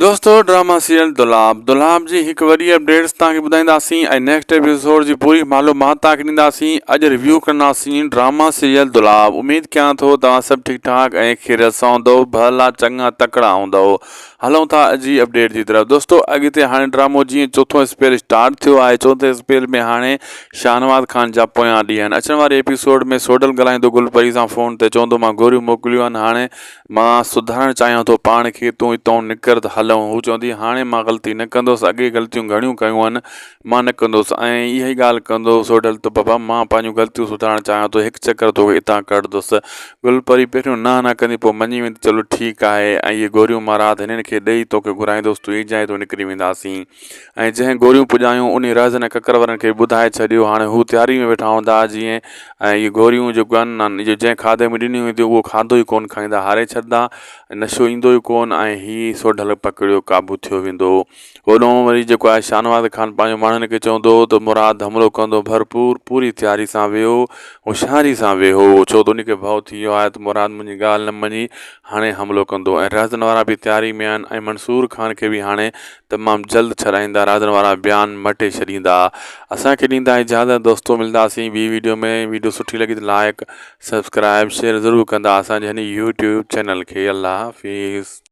دوستو drama serial دولاب دولاب جي هڪ وڏي اپڊيٽس توهان کي ٻڌائينداسين ۽ نيڪسٽ ايپيسوڊ جي پوري معلومات توهان کي ڏينداسين اڄ ريويو ڪنداسين ڊراما سيريل دولاب اميد ڪيان ٿو توهان سڀ ٺيڪ ٺاڪ ۽ خيريت سان هوندو ڀلا چڱا تڪڙا هوندو هلون ٿا اڄ جي اپڊيٽ جي طرف دوستو اڳتي هاڻي ڊرامو جيئن چوٿون اسپيل اسٽارٽ ٿيو آهي چوٿين اسپيل ۾ هاڻي شاهنواز خان جا پويان ڏينهن اچڻ واري ايپيسوڊ ۾ سوڍل ڳالهائيندو گل پري سان فون تي چوندو مان گوريون موڪليون آهن هاڻي مان سڌارڻ چاهيان ٿو پاڻ کي، تون اتئون نڪر ته هلون. هوء چوندي، هاڻي مان غلطي نه ڪندس، اڳي غلطيون گهڻيون ڪيون آهن، مان نه ڪندس. ۽ اها ئي ڳالهه ڪندو سوڍل ته بابا مان پنهنجون غلطيون سڌارڻ چاهيان ٿو، هڪ چڪر توکي اتان ڪڍندس. گل پري پهريون نه نه ڪندي، پوء مڃي ويندي، چلو ٺيڪ آهي ۽ اهي گوريون مان رات هنن کي ڏئي توکي گهرائيندس، تون اينجائين تون نڪري وينداسين. ۽ جنهن گوريون پڄايون انهي رهزن ۽ ڪڪر وارن کي به ٻڌائي ڇڏيو. هاڻي هو تياري ۾ ويٺا هوندا جيئن ۽ اهي گوريون جيڪو آهن اهي جنهن کاڌي ۾ ڏنيون وينديون اهو کاڌو ئي ڪونه کائيندا هاري ڇڏندا ۽ نشو ايندو ئي ڪونه ۽ هي سوڍل پڪڙيو قابو ٿيو ويندو. هوڏانهن وري جيڪو آهي شاهنواز خان پنهنجي ماڻهن کي چوندو هو ته مراد حملو ڪندو ڀرپور پوري تياري سان ويهو هوشياري سان ويهو ڇو ته ان کي ڀؤ ٿي ويو آهي ته مراد منهنجي ڳالهه نه مڃي هاڻي حملو ڪندو ۽ رهزن وارا به تياري ۾ آهن ۽ منصور خان کي به هاڻي تمام جلد ڇڏائيندا رازن وارا بيان مٽي ڇڏيندا اسان کي ڏيندا اجازت دوستو ملداسين ٻي ويڊيو ۾ ويڊيو سٺي لڳي ته لائڪ سبسڪرائب شيئر ضرور ڪندا اسان جي هن يوٽيوب چينل کي الله حافظ.